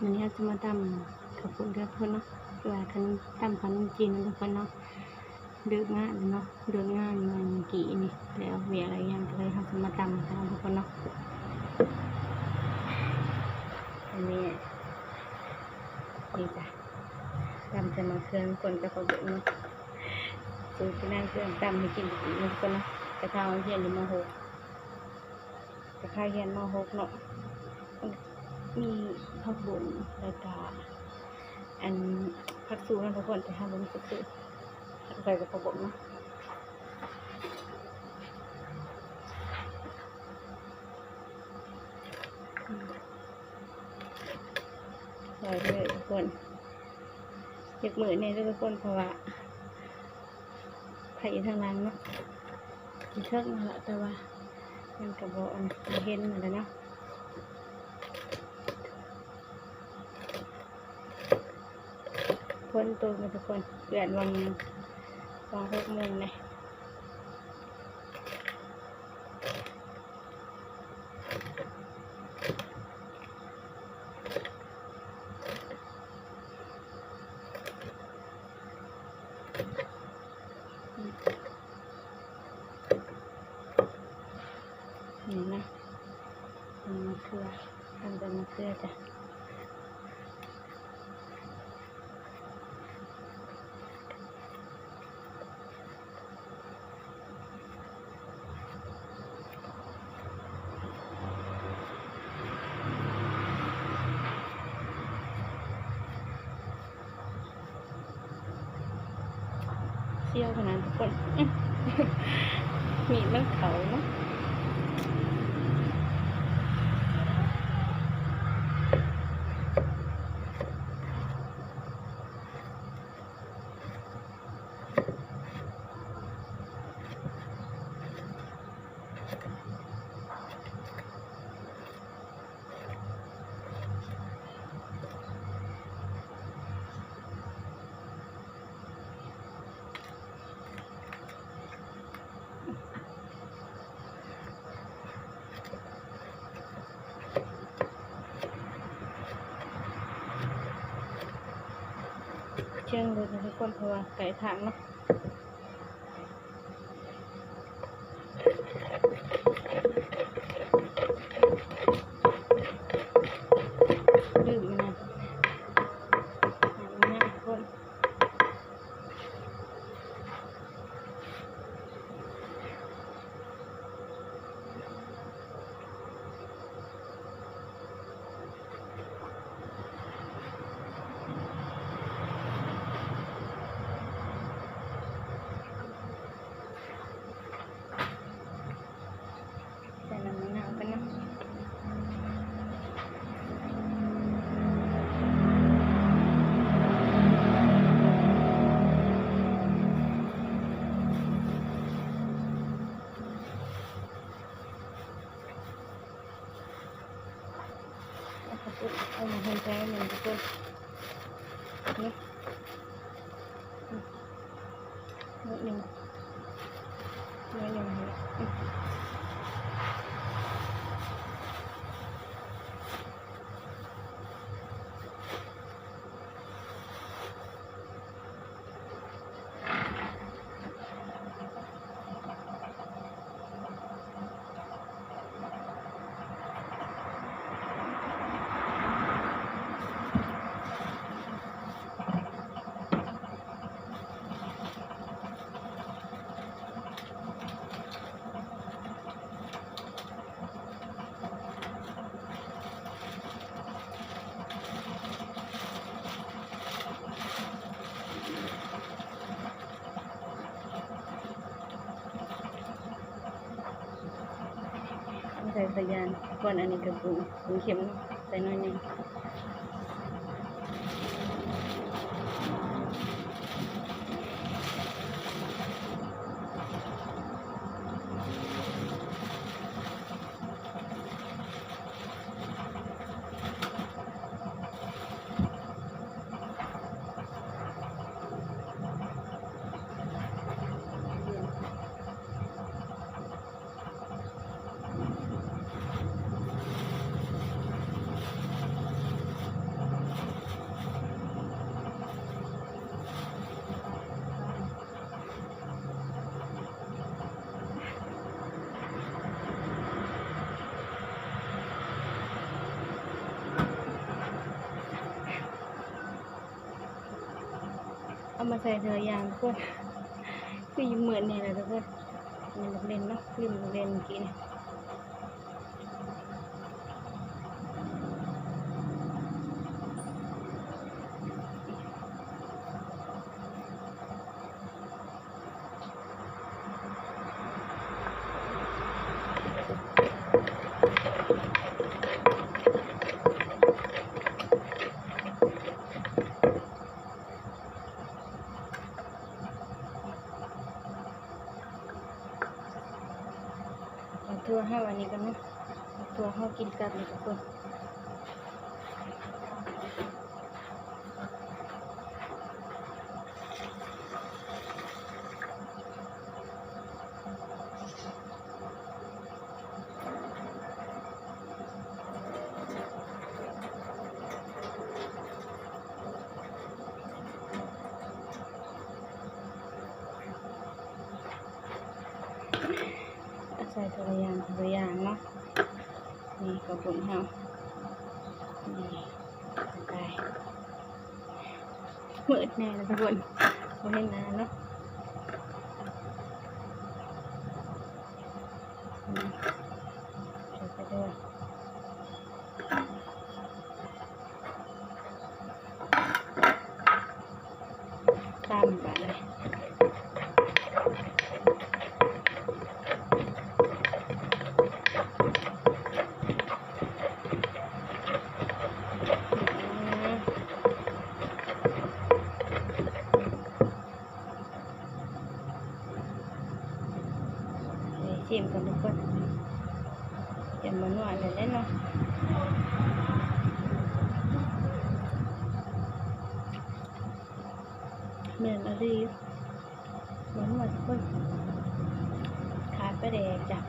ມື້ນີ້ເຮົາຈະມາຕຳເຂົ້າປຸ້ນກັບເພິ່ນເນາະ ຫຼືວ່າຂະໜົມ ຕຳຂະໜົມຈີນນຳເພິ່ນເນາະ. ເລີກງານແລ້ວເນາະ ເລີກງານມື້ກີ້ນີ້ແລ້ວ ວຽກຫຼາຍຢ່າງ ກໍເລີຍເຮົາຈະມາຕຳນຳເພິ່ນເນາະ. ອັນນີ້ ນີ້ຈ້ະ ຕຳໃສ່ໝາກເຂືອ ຄົນກັບຜັກບົງເນາະ. ສູດທີ່ນາງເຄື່ອງຕຳໃຫ້ກິນມື້ກີ້ນີ້ທຸກຄົນເນາະ. ແຕ່ເຮົາຮຽນຢູ່ ມໍຫົກ ກໍພາຮຽນ ມໍຫົກເນາະ. ມີຜັກບົງ ແລ້ວກະ ອັນ ຜັກຊູເນາະທຸກຄົນ ແຕ່ເຮົາບໍ່ມີຜັກຊູ ໃສ່ແຕ່ຜັກບົງເນາະ. ອືມ ໄດ້ເລີຍທຸກຄົນ. ຈັກມື້ແດ່ເດີທຸກຄົນ ເພາະວ່າໄຟຢູ່ທາງຫຼັງເນາະ ຢູ່ເທິງຫັ້ນລະ ແຕ່ວ່າມັນກໍບໍ່ ອັນ ບໍ່ເຫັນຫັ້ນແຫຼະເນາະ. ຝົນຕົກເນາະທຸກຄົນ ເດືອນວັນ ວັນຫົກໂມງແດ່. ນີ້ນະ ອັນນີ້ເກືອ ອັນນີ້ເກືອຈ້ະ. ສ່ຽວຂະໜາດທຸກຄົນ ມີດມັນເຂົ້າເນາະ. ເຊີງເລີຍນະທຸກຄົນ ເພາະວ່າໃກ້ທາງເນາະ. ລືມອັນນັ້ນ ອັນນັ້ນທຸກຄົນ. ໃສ່ນ້ຳມະນາວກັນເນາະ. ເອົາມາໃຫ້ແຊໜຶ່ງທຸກຄົນ ນີ້ ອືມ ໜ້ອຍໜຶ່ງ ໜ້ອຍໜຶ່ງຫັ້ນແຫຼະ ອືມ. ໃສ່ສາຍຢາງກ່ອນ ອັນນີ້ກໍປຸງ ປຸງເຄັມເນາະ ໃສ່ໜ້ອຍໜຶ່ງ. ເ ເອົາມາໃສ່ເທື່ອຢ່າງທຸກຄົນ ຄືຢູ່ເໝິດນີ້ແຫຼະທຸກຄົນ. ນີ້ໝາກເລັ່ນເນາະ ລືມໝາກເລັ່ນກີ້ນີ້. ເອົາຖົ່ວເຮົາອັນນີ້ກ່ອນເນາະ ເອົາຖົ່ວເຮົາກິນກັບນີ້ທຸກຄົນ. ໃສ່ເທື່ອລະຢ່າງເທື່ອລະຢ່າງເນາະ. ນີ້ເຂົ້າປຸ້ນເຮົາ ນີ້ ໄປ ມືດແນ່ລະທຸກຄົນ ບໍ່ເຫັນໜ້າເນາະ. ນີ້ ໃສ່ໄປເດີ. ຕຳບາດນີ້ ຊິມກ່ອນທຸກຄົນ ຈະບໍ່ນົວແລ້ວເນາະ. ແມ່ນອີ່ຫຼີ ບໍ່ນົວທຸກຄົນ ຂາດປາແດກຈ້ະ.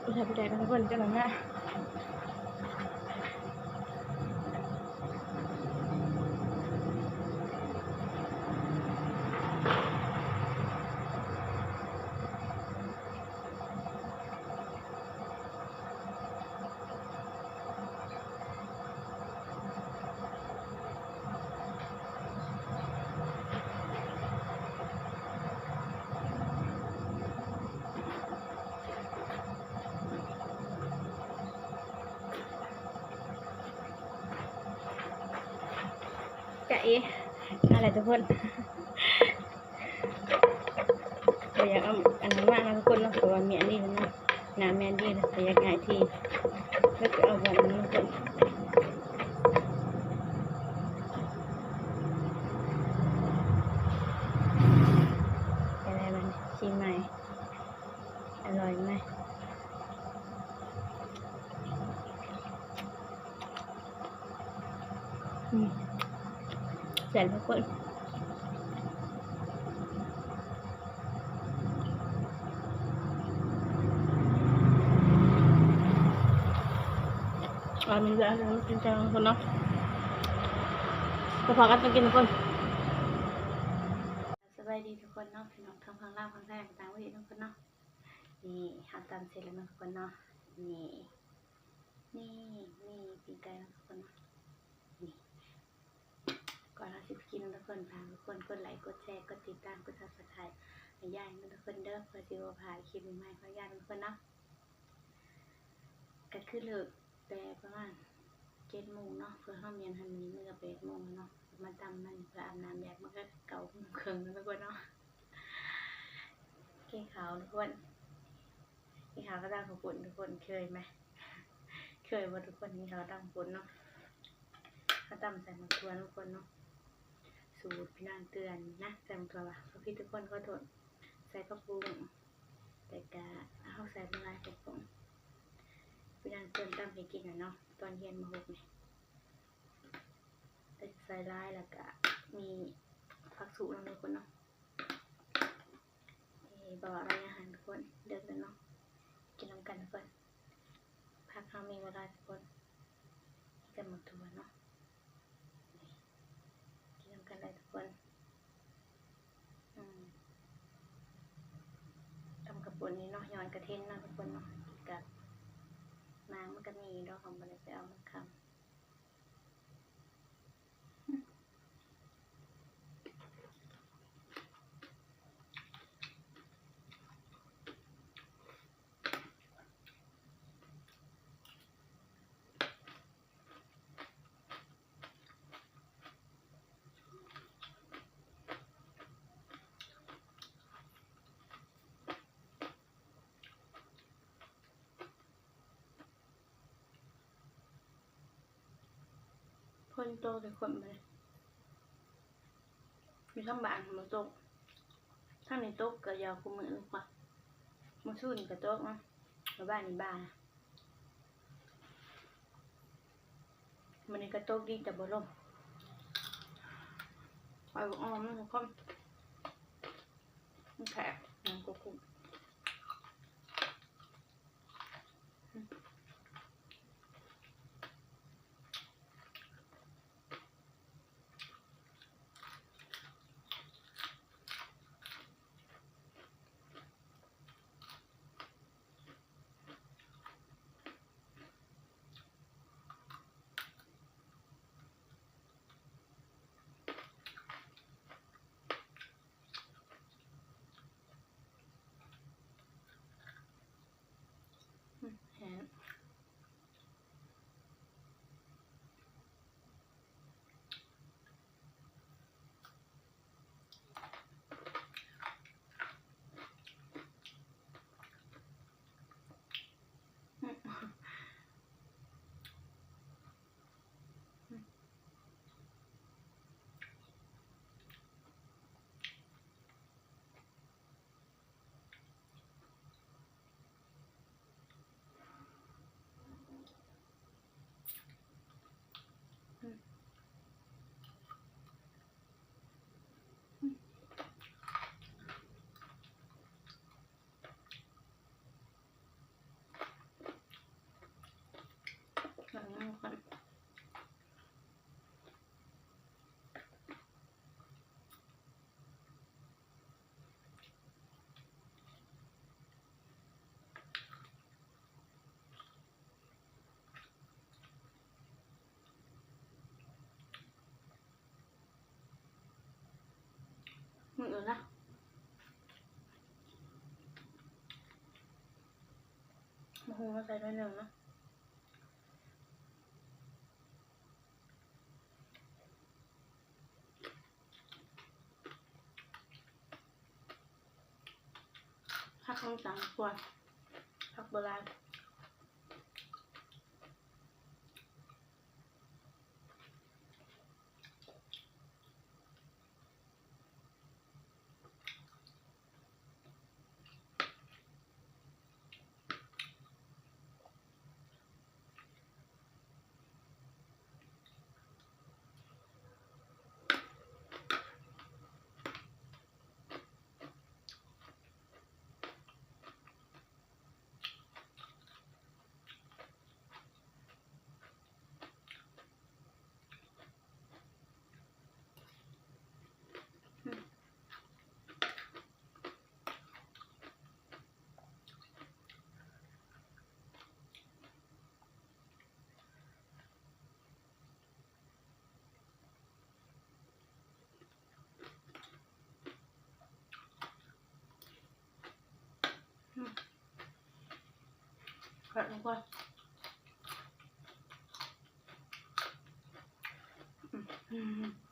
ບໍ່ໃສ່ປາແດກນຳທຸກຄົນ ຈັ່ງນັ້ນນະ. ຈະເອ ມາແລ້ວທຸກຄົນ. ບໍ່ຢາກເອົາອັນນັ້ນມາເນາະທຸກຄົນເນາະ ເພາະວ່າແມ່ນດີເນາະ ໜ້າແມ່ນດີນະ ບໍ່ຢາກຍ້າຍທີ່ ເລີຍໄປເອົາບ່ອນອື່ນທຸກຄົນ. ເປັນໃດບາດນີ້ ຊີມໃໝ່ ອະລ່ອຍໄໝ? ອືມ ແຊບທຸກຄົນ. ອັນນີ້ກໍກິນກັນທຸກຄົນເນາະ ໄປພໍ້ກັນຕອນກິນທຸກຄົນ. ສະບາຍດີທຸກຄົນເນາະ ພີ່ນ້ອງທັງຝັ່ງລາວ ຝັ່ງໄທ ຕ່າງປະເທດທຸກຄົນເນາະ. ນີ້ ເຮົາຕຳເສັດແລ້ວເນາະທຸກຄົນເນາະ. ນີ້ ນີ້ ນີ້ ປີ້ງໄກ່ເນາະທຸກຄົນເນາະ. ນີ້ ກ່ອນເຮົາຊິໄປກິນເນາະທຸກຄົນ ຝາກທຸກຄົນກົດໄລ ກົດແຊ ກົດຕິດຕາມ ກົດ Subscribe ໃຫ້ຍາຍເນາະທຸກຄົນເດີ ເພື່ອຊິບໍ່ພາດຄລິບໃໝ່ໆ ຂອງຍາຍເນາະທຸກຄົນເນາະ. ກໍຄືເລີກແຕ່ປະມານເຈັດໂມງເນາະ ເພື່ອເຮົາມຽນຫັ້ນ ມື້ນີ້ມັນກໍແປດໂມງແລ້ວເນາະ. ມາຕຳມັນ ເພື່ອອາບນ້ຳ ຢາກມັນກໍເກົ້າໂມງເຄິ່ງແລ້ວທຸກຄົນເນາະ. ກິນເຂົ້າທຸກຄົນ ກິນເຂົ້າກັບຕຳເຂົ້າປຸ້ນທຸກຄົນ ເຄີຍໄໝ? ເຄີຍບໍ່ທຸກຄົນ ກິນເຂົ້າກັບຕຳເຂົ້າປຸ້ນເນາະ? ເຮົາຕຳໃສ່ໝາກຖົ່ວທຸກຄົນເນາະ ສູດພີ່ນາງເຕືອນນະ ໃສ່ໝາກຖົ່ວວ່າ ເວົ້າຜິດທຸກຄົນ ຂໍໂທດ. ໃສ່ຜັກບຸ້ງ ແຕ່ກະເຮົາໃສ່ບໍ່ຫຼາຍ ຜັກບຸ້ງ ພີ່ນາງເຕືອນຕຳໃຫ້ກິນນະເນາະ ຕອນຮຽນ ມໍຫົກ ນີ້ ແຕ່ໃສ່ຫຼາຍ ແລ້ວກະມີຜັກຊູນຳທຸກຄົນເນາະ. ເອີ ບໍ່ວ່າອາຫານທຸກຄົນ ເດີກແລ້ວເນາະ ກິນນຳກັນທຸກຄົນ. ຜັກເຮົາມີບໍ່ຫຼາຍທຸກຄົນ ມີແຕ່ໝາກຖົ່ວເນາະ ກິນນຳກັນໄດ້ທຸກຄົນ. ອືມ ຕຳເຂົ້າປຸ້ນນີ້ເນາະ ຍອດກະຖິນເນາະທຸກຄົນເນາະ ກິນກັບ ມາ ມັນກໍມີຢູ່ດອກ ເຮົາບໍ່ໄດ້ໄປເອົາມັນຄ່ຳ. ຝົນຕົກແຕ່ຄົນບໍ່ໄດ້ ຢູ່ທາງບ້ານບໍ່ຕົກ ທາງນີ້ຕົກກະຢາວຄູ່ມື້ກວ່າ ມື້ຊືນກະຕົກເນາະ ແລ້ວບ້ານນີ້ບ້າ ມື້ນີ້ກະຕົກດີແຕ່ບໍ່ລົງ ໄປບໍ່ອອກນຳທຸກຄົນ ມັນແຄບ ມັນກໍກຸ້ງ. ມື້ອື່ນນະ ໝາກຫຸ່ງເຮົາໃສ່ໜ້ອຍໜຶ່ງເນາະ. ຜັກມັນຕ່າງກວ່າ ຜັກບໍ່ຫຼາຍ. ອືມ ຄັກດີກວ່າ ອືມ ອືມ.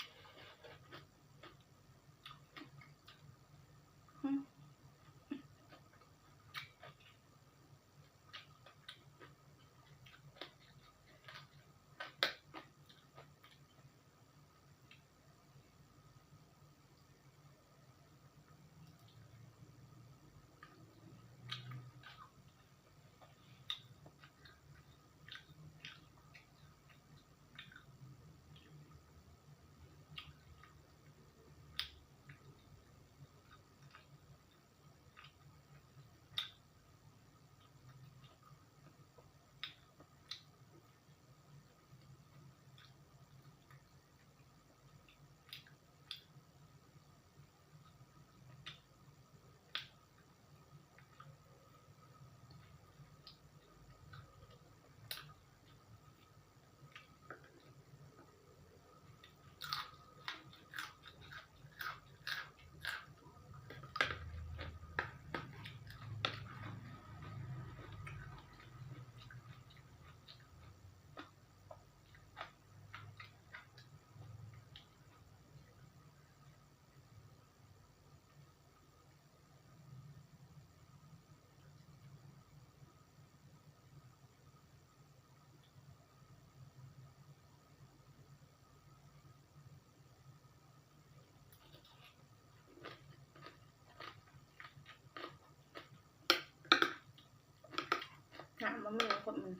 ນ້ຳບໍ່ມີຄົບມັນ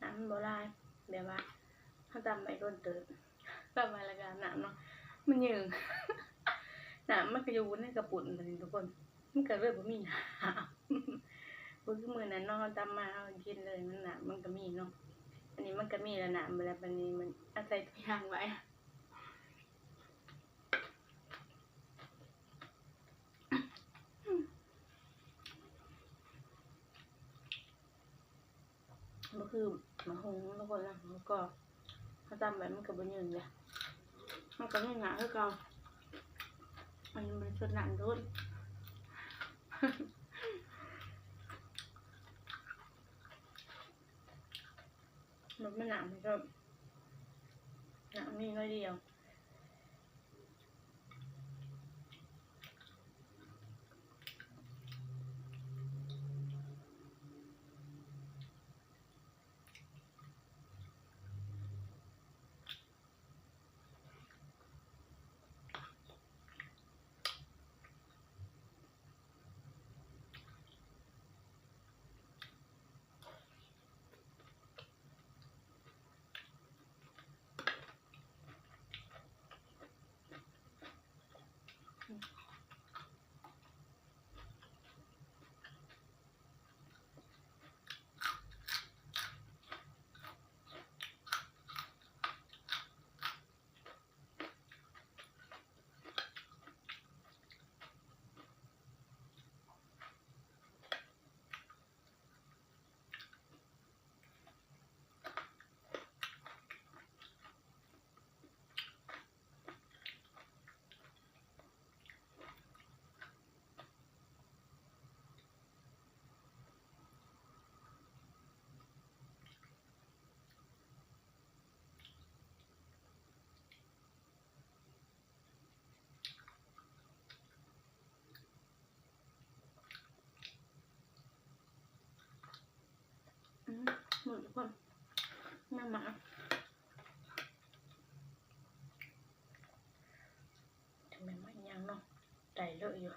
ນ້ຳມັນບໍ່ຫຼາຍ ແບບວ່າເຮົາຕຳໄປດົນເຕີບ ຕຳໄປແລ້ວກໍອາບນ້ຳເນາະ ມັນຍືງ ນ້ຳມັນກໍຢູ່ໃນກະປຸ້ນບັດນີ້ທຸກຄົນ ມັນກໍເລີຍບໍ່ມີນ້ຳ ບໍ່ຄືມື້ນັ້ນເນາະ ເຮົາຕຳມາເຮົາກິນເລີຍ ມັນ ນ້ຳມັນກໍມີເນາະ ອັນນີ້ມັນກໍມີແລ້ວ ນ້ຳບັດນີ້ມັນອາໄສຕົວຢ່າງໄວ້. ບໍ່ຄືໝາກຫຸ່ງທຸກຄົນນະ ແລ້ວກໍເຮົາຕຳໄປມັນກໍບໍ່ຍືນເດ້ ມັນກໍຍືນຍາກຄືເກົ່າ ອັນນີ້ມັນຊົດນ້ຳໂດນ ມັນ ມັນໜ້າມັນກໍໜ້າມີໜ້ອຍດຽວ. ອືມ ໝົດທຸກຄົນ ຍັງມາ ຈັ່ງແມ່ນມາອີຫຍັງເນາະ ໄດ້ເລີຍຢູ່.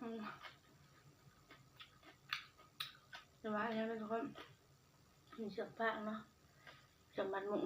ອືມ ແຕ່ວ່າອັນນີ້ເປັນຄົນ ມີເຊືອກຟາງເນາະ ເຊືອກມັດມຸ້ງ.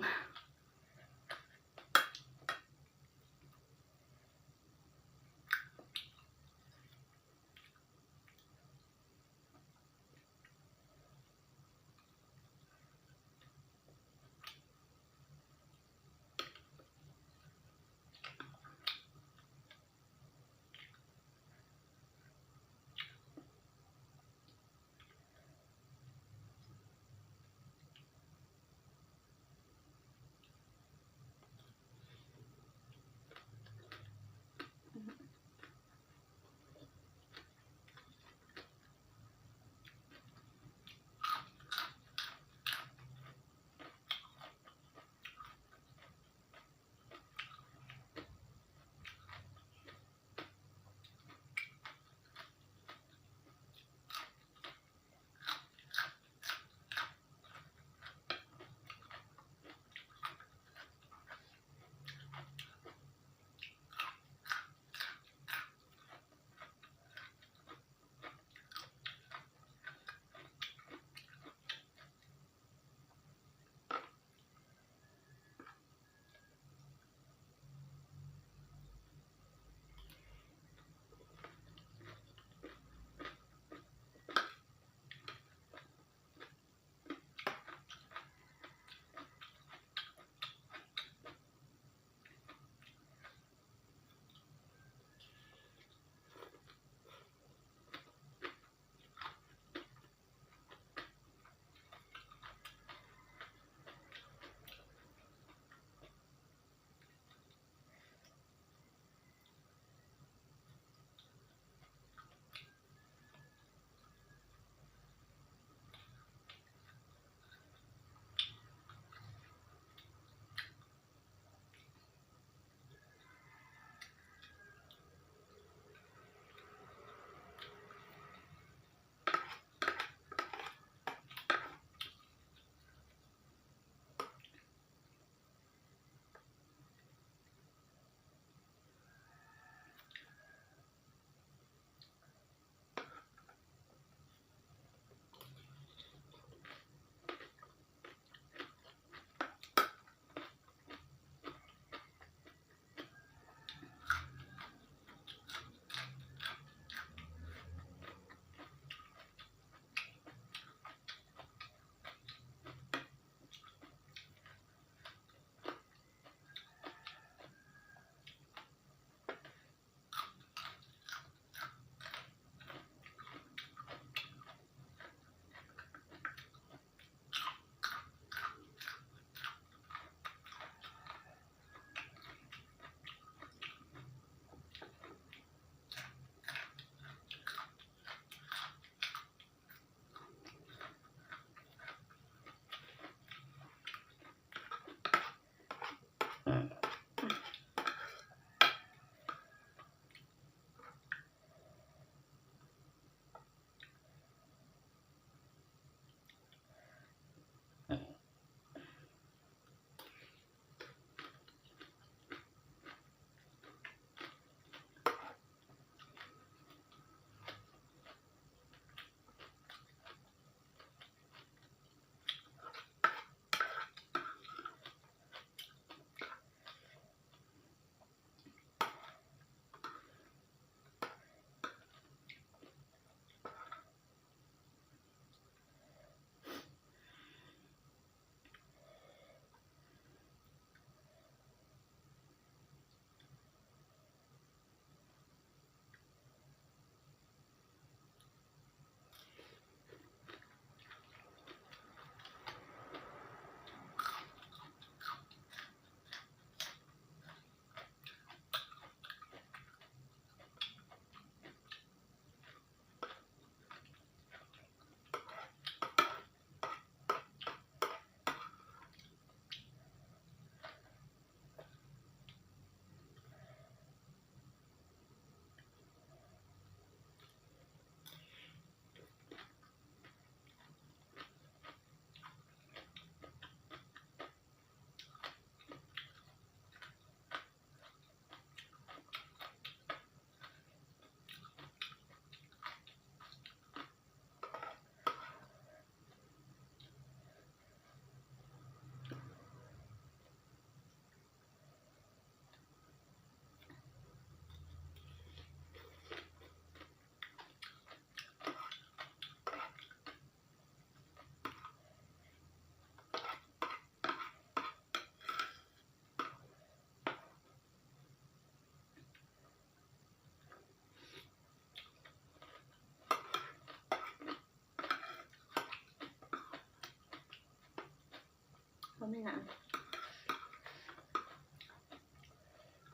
ມີນ້ຳ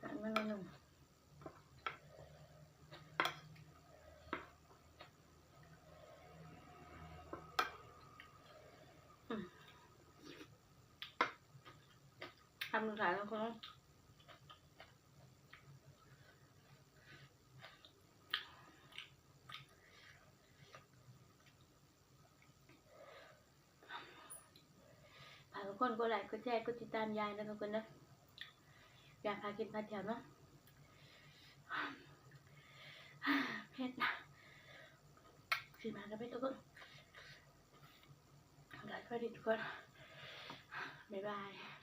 ນ້ຳມັນໜ້ອຍໜຶ່ງ ອືມ ຄຳສຸດທ້າຍແລ້ວຄົນ ຝາກທຸກຄົນກົດໄລ ກົດແຊ ກົດຕິດຕາມຍາຍເດີທຸກຄົນເດີ ຢາກພາກິນພາທ່ຽວເນາະ ເຜັດ ຊິມາກັບເຜັດທຸກຄົນ ໄດ້ ສະບາຍດີທຸກຄົນ ບາຍບາຍ.